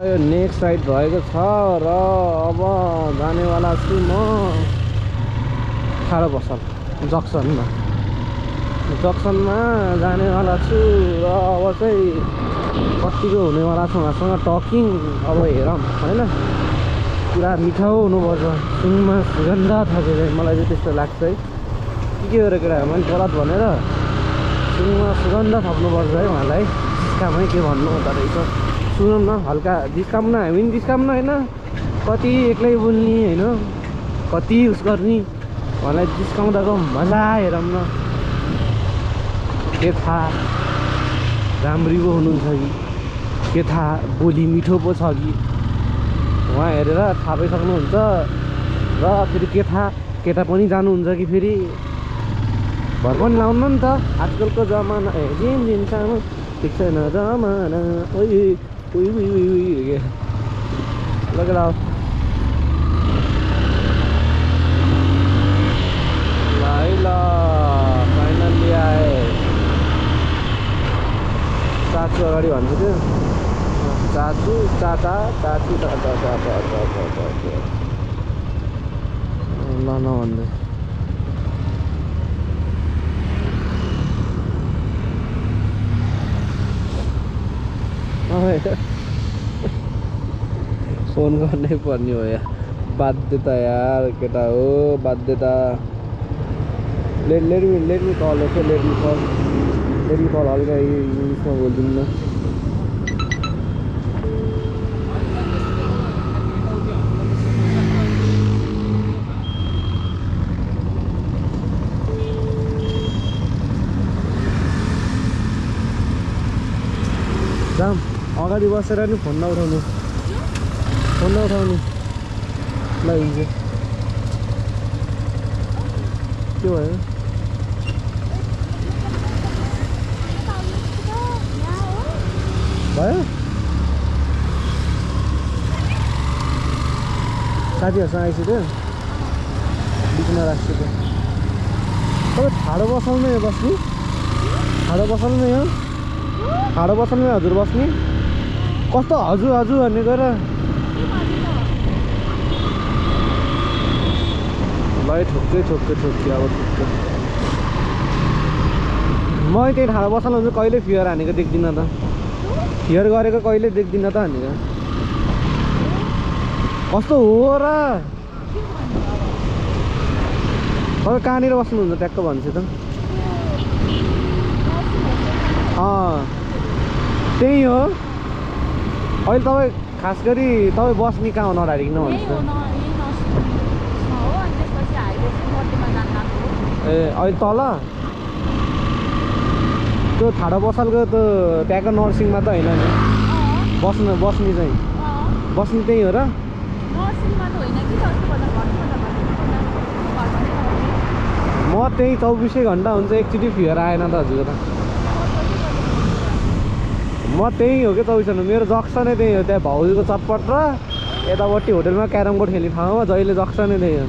यो next side भएको छ र अब जानेवाला छु म खाडो पसल जक्सनमा जानेवाला छु र अब चाहिँ कतिको हुनेवाला छ उहाँसँग टकिङ। अब हेरौँ होइन, पुरा मिठो हुनुपर्छ, सुनमा सुगन्ध थपेर मलाई चाहिँ त्यस्तो लाग्छ है। के हो र केटाहरू, मैले गलत भनेर सुनमा सुगन्ध थप्नुपर्छ है उहाँलाई। जिस्कामै के भन्नु हुँदो रहेछ, सुनौँ न हल्का जिस्काउन, हामी पनि जिस्काउन होइन, कति एक्लै बोल्ने होइन, कति उस गर्ने, उहाँलाई जिस्काउँदाको मजा हेरौँ न। के थाहा राम्री पो हुनुहुन्छ कि, के थाहा बोली मिठो पो छ कि, उहाँ हेरेर थाहा पाइसक्नुहुन्छ। र फेरि के थाहा केटा पनि जानुहुन्छ कि, फेरि भर पनि लाउनु नि त। आजकलको जमाना जिन सानो ठिक छैन जमाना। ओइ उही उही उही उही के लगेर ल फाइनल्ली आए। चाचु अगाडि भन्छु त्यो चाचु चाचा चाचु चाचा चाचा चाचा ल नभन्दै फोन गर्नै पर्ने हो यार, बाध्यता यार केटा हो, बाध्यता। Let me call okay, let me call हल्का इङ्ग्लिसमा बोलिदिनु न। जाम अगाडि बसेर नि फोन नउठाउनु ल हुन्छ। के भयो साथीहरूसँग आइसक्यो, बिचमा राखिसक्यो। तपाईँ ठाडो बसाल्नु यो बस्ने, ठाडो बसाल्नु यो, ठाडो बसाल्नु हजुर बस्ने। कस्तो हजुर हजुर भन्ने गएर ल ठोक्कै अब ठोक्कै। म त्यही ठाडो बसाल्नु हुन्छ, कहिले फियर हानेको देख्दिनँ त, फियर गरेको कहिले देख्दिनँ त हानेको। कस्तो हो र तपाईँ कहाँनिर बस्नुहुन्छ ट्याक्क भन्छु त। त्यही हो अहिले तपाईँ खास गरी तपाईँ बस्ने कहाँ हो नडारिकन भन्छु। ए अहिले तल त्यो ठाडो बसालको त त्यहाँको नर्सिङमा त होइन नि, बस्ने चाहिँ बस्ने त्यही हो र। म त्यही 24 घन्टा हुन्छ, एकचोटि फियर आएन त हजुरको त। म त्यही हो कि 24 घन्टा, मेरो जक्सनै त्यही हो, त्यहाँ भाउजूको चटपट र यतापट्टि होटेलमा क्यारम बोर्ड खेल्ने ठाउँमा जहिले जक्सनै त्यही हो।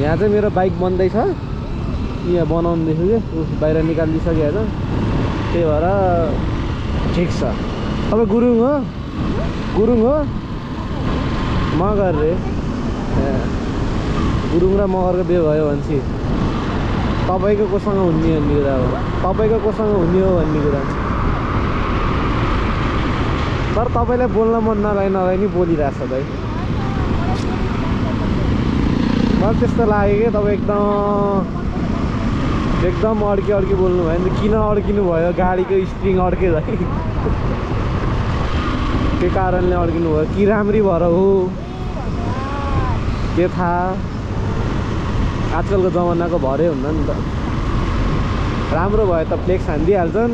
यहाँ चाहिँ मेरो बाइक बन्दैछ, यहाँ बनाउँदैछु कि बाहिर निकालिदिइसकेको छ, त्यही भएर ठिक छ। तपाईँ गुरुङ हो मगर रे, गुरुङ र मगरको बिहे भयो भनेपछि तपाईँको कोसँग हुने भन्ने कुरा हो, तपाईँको कोसँग हुने हो भन्ने कुरा। तर तपाईँलाई बोल्न मन नलाइ नि बोलिरहेछ भाइ, मलाई त्यस्तो लाग्यो कि तपाईँ एकदम अड्की बोल्नु भयो नि। किन अड्किनु भयो, गाडीको स्प्रिङ अड्के है, के कारणले अड्किनु भयो कि राम्री भएर हो के थाहा। आजकलको जमानाको भरै हुन्न नि त, राम्रो भयो त फ्लेक्स हानिदिइहाल्छन्,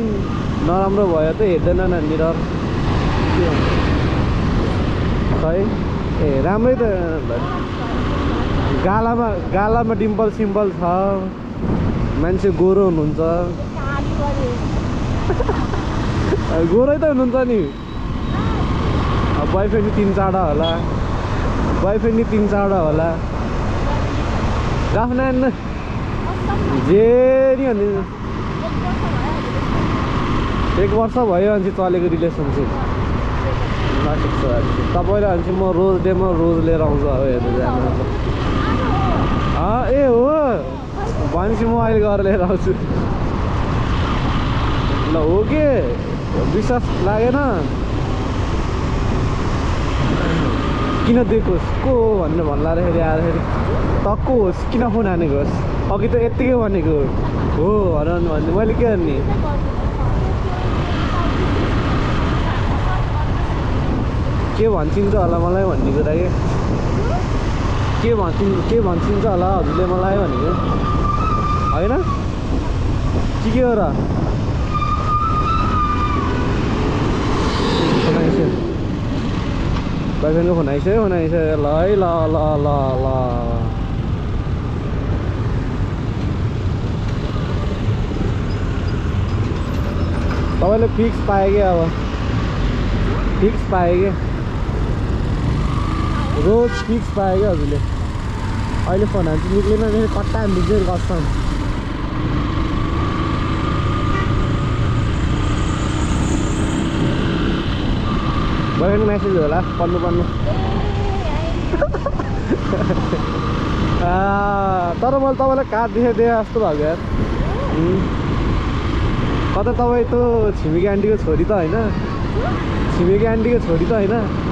नराम्रो भयो त हेर्दैनन् नि र के है। ए राम्रै त, गालामा डिम्पल सिम्पल छ, मान्छे गोरो हुनुहुन्छ, गोरै त हुनुहुन्छ नि। बोयफ्रेन्ड नि 3-4 होला, गफ न जे नि भन्ने 1 वर्ष भयो अनि चलेको रिलेसनसिप ठिक छ तपाईँले अनि म रोज डेमा रोज लिएर आउँछु अब हेर्नु जानु ए हो भनेपछि म अहिले गएर लिएर आउँछु ल हो के विश्वास लागेन किन दिएकोस् को भनेर भन्ला फेरि आएर फेरि टक्को होस् किन फोन हानेको होस् अघि त यत्तिकै भनेको हो भन्ने मैले के गर्ने के भन्छिन्छ होला मलाई भन्ने कुरा के भन्छिन्छ होला हजुरले मलाई भनेको होइन के हो र बोयफ्रेन्डको फोन आइसक्यो ल है ल तपाईँले फिक्स पाएँ कि अब फिक्स पाएँ कि रोज फिक्स पाएँ क्या हजुरले अहिले फोन हान्छ निक्लेन फेरि कट्टा निक्लेर गर्छन् बोयफ्रेन्डको मेसेज होला पढ्नु तर मैले तपाईँलाई कार्ड देखाइदिएँ जस्तो भएको यार कता तपाईँ त छिमेकी आन्टीको छोरी त होइन छिमेकी आन्टीको छोरी त होइन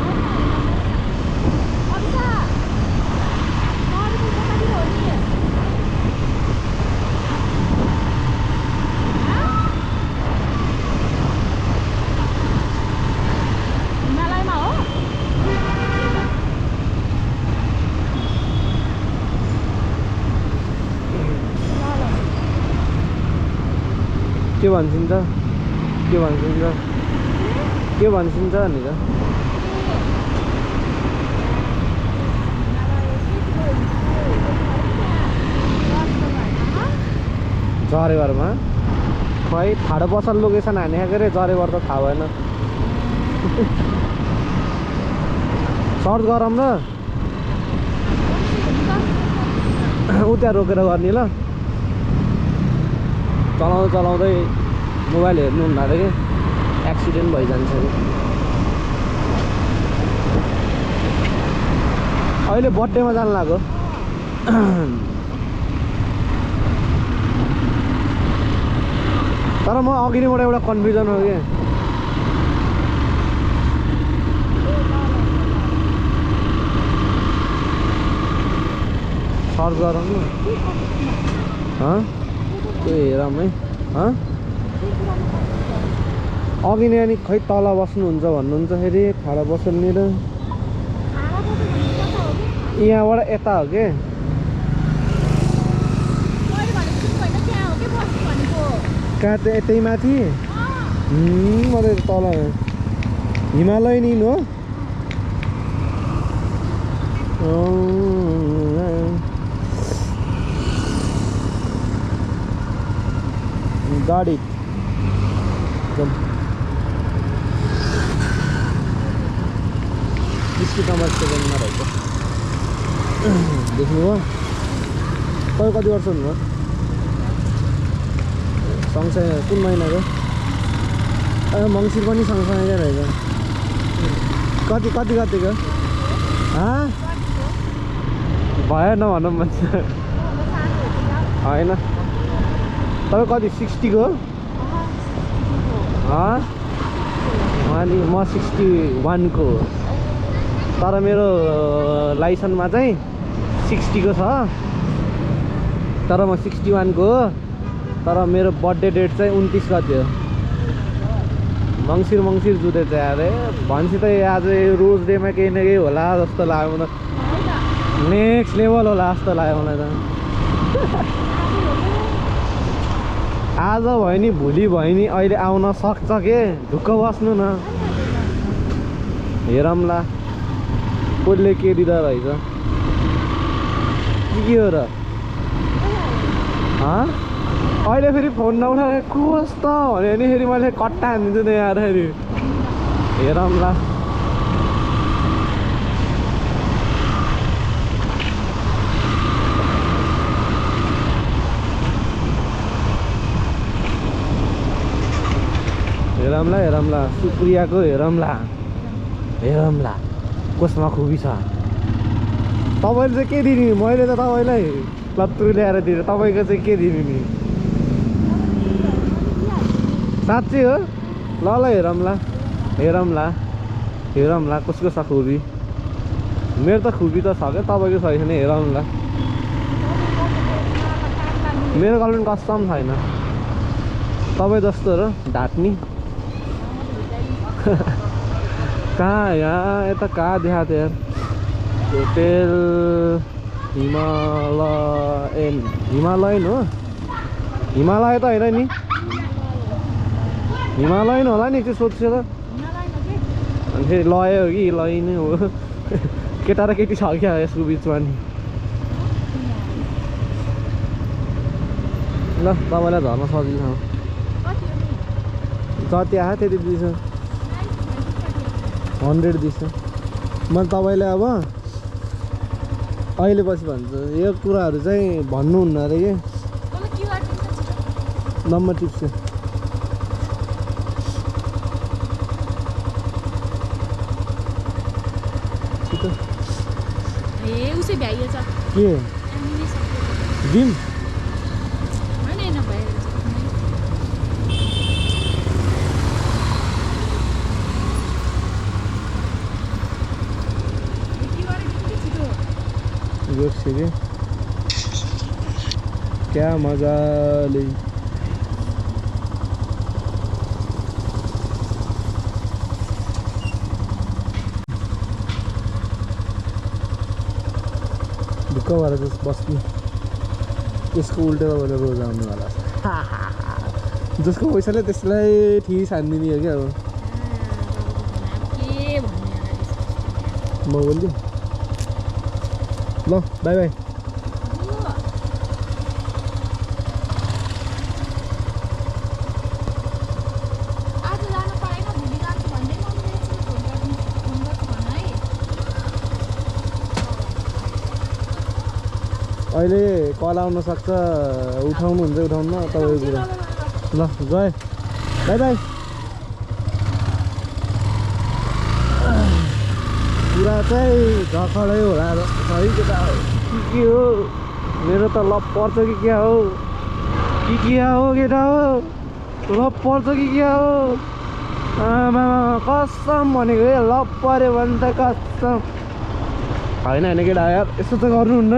के भन्छिन्छ नि त जरेवरमा खै ठाडो पसल लोकेसन हाने के अरे जरेवर त थाहा भएन सर्च गरौँ न उ त्यहाँ रोकेर गर्ने ल चलाउँदै मोबाइल हेर्नु हुँदा कि एक्सिडेन्ट भइजान्छ कि अहिले बर्थडेमा जानु लाग्यो तर म अघि नैबाट एउटा कन्फ्युजन हो कि सर्च गरौँ न त्यो हेरौँ है अघि नै अनि खै तल बस्नुहुन्छ भन्नुहुन्छ फेरि खाडा बस्ने र यहाँबाट यता हो के कहाँ त यतै माथि म त तल हिमालय नि हो गाडी बिस्कुट नम्बर 7 मा रहेछ देख्नुभयो तपाईँ कति वर्ष हुनुभयो सँगसँगै कुन महिनाको मङ्सिर पनि सँगसँगै रहेछ कतिको भयो नभनौँ भन्छ होइन तपाईँ कति 60 को अनि म 61 को तर मेरो लाइसेन्समा चाहिँ 60 को छ तर म 61 को हो तर मेरो बर्थडे डेट चाहिँ 29 गते हो मङ्सिर जुधे चाहिँ अरे भन्छ त आज रोज डेमा केही न केही होला जस्तो लाग्यो मलाई नेक्स्ट लेभल होला जस्तो लाग्यो मलाई त आज भयो नि भोलि भयो नि अहिले आउन सक्छ के ढुक्क बस्नु न हेरौँला कसले के दिँदा रहेछ के हो र अहिले फेरि फोन नउठाएर कोस् त भन्यो भने फेरि मैले कट्टा हानिदिन्छु नि यहाँ फेरि हेरौँला हेरौँला सुप्रियाको हेरौँला कसमा खुबी छ तपाईँले चाहिँ के दिने मैले त तपाईँलाई लत्तु ल्याएर दिएँ तपाईँको चाहिँ के दिने नि साँच्चै हो ल हेरौँला कसको छ खुबी मेरो त खुबी त छ क्या तपाईँको छैन हेरौँला मेरो गर्लफ्रेन्ड कस्टम छैन तपाईँ जस्तो र ढाट्ने कहाँ यहाँ यता कहाँ देखाएको थियो यार होटेल हिमालयन हो हिमालय त होइन नि हिमालयन होला नि त्यो सोध्छ त अनि फेरि लय हो कि लय नै हो केटा र केटी छ क्या यसको बिचमा नि ल तपाईँलाई झर्न सजिलो जति आयो त्यति दिन्छ 100 दिन्छ म तपाईँलाई अब अहिले पछि भन्छु यो कुराहरू चाहिँ भन्नुहुन्न अरे कि नम्बर टिप्स के जिम क्या मजाले ढुक्क भएर जस बस्ने त्यसको उल्टो भएर रोज आउनेवाला जसको पैसाले त्यसलाई ठिस हानिदिने हो क्या अब म बोलिदिउँ ल बाई बाई अहिले कल आउन सक्छ उठाउनुहुन्छ उठाउनु तपाईँको कुरा ल जय बाई बाई कुरा चाहिँ झखडै होला जस्तो छ है केटा के हो मेरो त लप पर्छ कि क्या हो केटा हो लप पर्छ कि क्या हो आमा कसम भनेको है लप पऱ्यो भने त कसम होइन केटा यार यस्तो त गर्नुहुन्न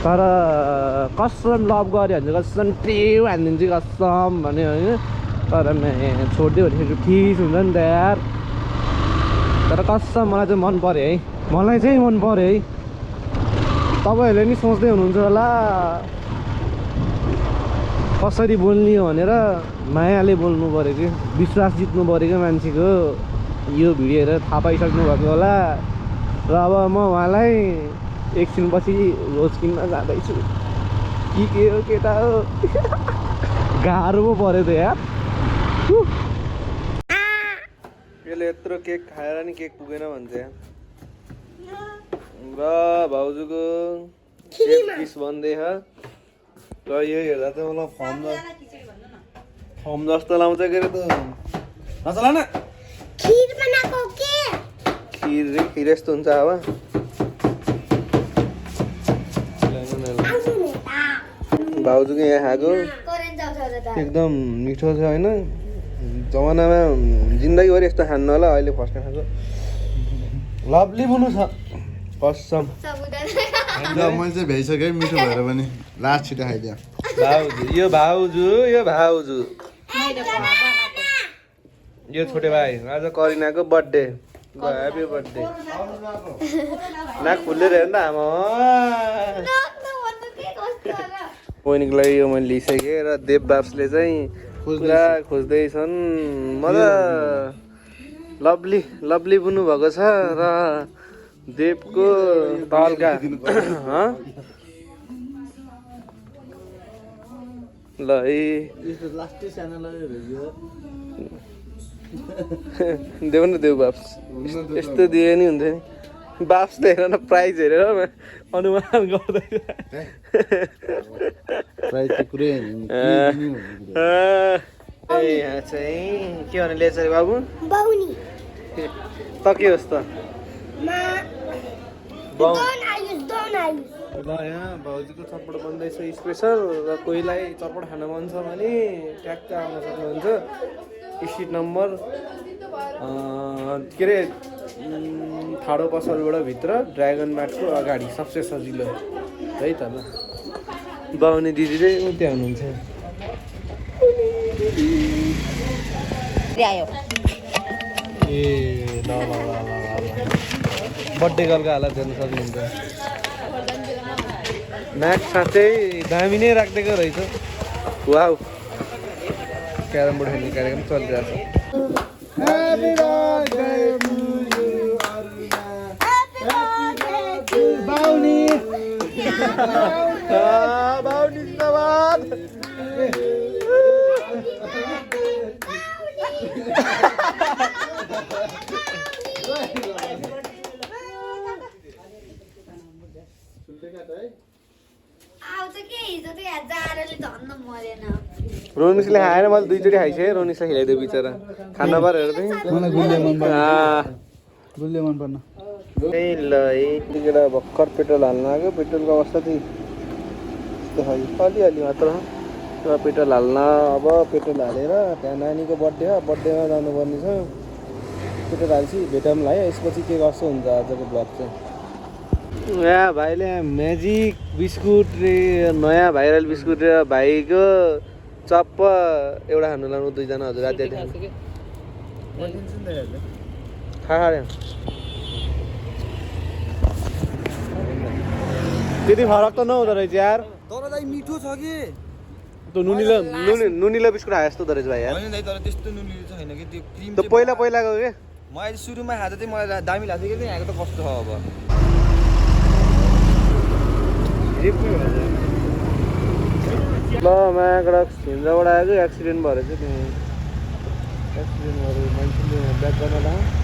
तर कसम लभ गऱ्यो भने कसम ट्रेउ हानिदिन्छु कसम भन्यो होइन तर छोडिदियो भने फेरि ठिक हुन्छ नि त यार तर कसम मलाई चाहिँ मन पऱ्यो है मलाई चाहिँ मन पऱ्यो है तपाईँहरूले नि सोच्दै हुनुहुन्छ होला कसरी बोल्ने हो भनेर मायाले बोल्नु पऱ्यो कि विश्वास जित्नु पऱ्यो क्या मान्छेको यो भिडियो हेरेर थाहा पाइसक्नु भएको होला र अब म उहाँलाई एकछिनपछि रोज किन्न जाँदैछु के हो केटा हो गाह्रो पो पऱ्यो त यार यसले यत्रो केक खाएर नि केक पुगेन भन्छ र भाउजूको सेफ डिस बन्दैछ र यो हेर्दा चाहिँ मलाई फर्म जस्तो लाउँछ के अरे त नचला न खिर यस्तो हुन्छ अब भाउजूको यहाँ खाएको एकदम मिठो छ होइन जमानामा जिन्दगीभरि यस्तो खानु होला अहिले फर्स्ट टाइम खाएको लभली बनु छ कसम मैले चाहिँ भ्याइसकेँ मिठो भएर पनि लास्ट छिटो खाइदियो भाउजू यो छोटे भाइ आज करिनाको बर्थडे ह्याप्पी बर्थडे नाक फुलेर हेर्नु न आमा बहिनीको लागि यो मैले लिइसकेँ र देव बाप्सले चाहिँ पुरा खोज्दैछन् म त लभली बुनु भएको छ र देवको तल्का ल देऊ न देऊ बाप्स यस्तो दिए नि हुन्छ नि बाप्सले हेर न प्राइज हेरेर अनुमान गर्दै यहाँ चाहिँ के भने ल्याएछ अरे बाबु बाहुनी त के होस् त मा बाउ दोन आयुष ल यहाँ भाउजूको चटपट बन्दैछ स्पेसल र कोहीलाई चटपट खान मन छ भने ट्याक्क आउन सक्नुहुन्छ स्ट्रिट नम्बर के अरे ठाडो पसलबाट भित्र ड्रागन मार्टको अगाडि सबसे सजिलो है त ल बाहुनी दिदी चाहिँ उतै हुनुहुन्छ आयो ए ल ल ल बर्थडे गर्लको हालत हेर्न सक्नुहुन्छ म्याच साँच्चै दामी नै राखिदिएको रहेछ वाउ क्यारम बोर्ड खेल्ने कार्यक्रम चलिरहेको छ बाहुनी बाहुनी जिन्दाबाद रोनिसले खाएन मैले दुईचोटि खाइसकेँ रोनिसलाई खिलाइदियो बिचरा खाना पऱ्यो हेर्दै मलाई गुलियो मन पर्न त्यही ल यतिखेर भर्खर पेट्रोल हाल्न आएको पेट्रोलको अवस्था चाहिँ यस्तो खालि अलिअलि मात्र र पेट्रोल हाल्न अब पेट्रोल हालेर त्यहाँ नानीको बर्थडेमा जानुपर्ने छ पेट्रोल हाल्छु भेटौँला है यसपछि के कस्तो हुन्छ आजको ब्लग चाहिँ यहाँ भाइले म्याजिक बिस्कुट रे नयाँ भाइरल बिस्कुट र भाइको चप्प एउटा खानु लानु दुईजना हजुर राति खा त्यति फरक त नहुँदो रहेछ यार तर दाइ मिठो छ कि त्यो नुनिलो बिस्कुट खाए जस्तो रहेछ भाइ यार होइन दाइ तर त्यस्तो नुनिलो चाहिँ छैन कि त्यो क्रिम त्यो पहिलाको के मैले सुरुमा खाँदा चाहिँ मलाई दामी लाग्थ्यो कि त्यहाँ आएको त कस्तो छ अब ल मायाबाट हिन्जाबाट आएको एक्सिडेन्ट भएर चाहिँ त्यहाँ एक्सिडेन्ट भएर मान्छेले ब्याक गर्न लाग्यो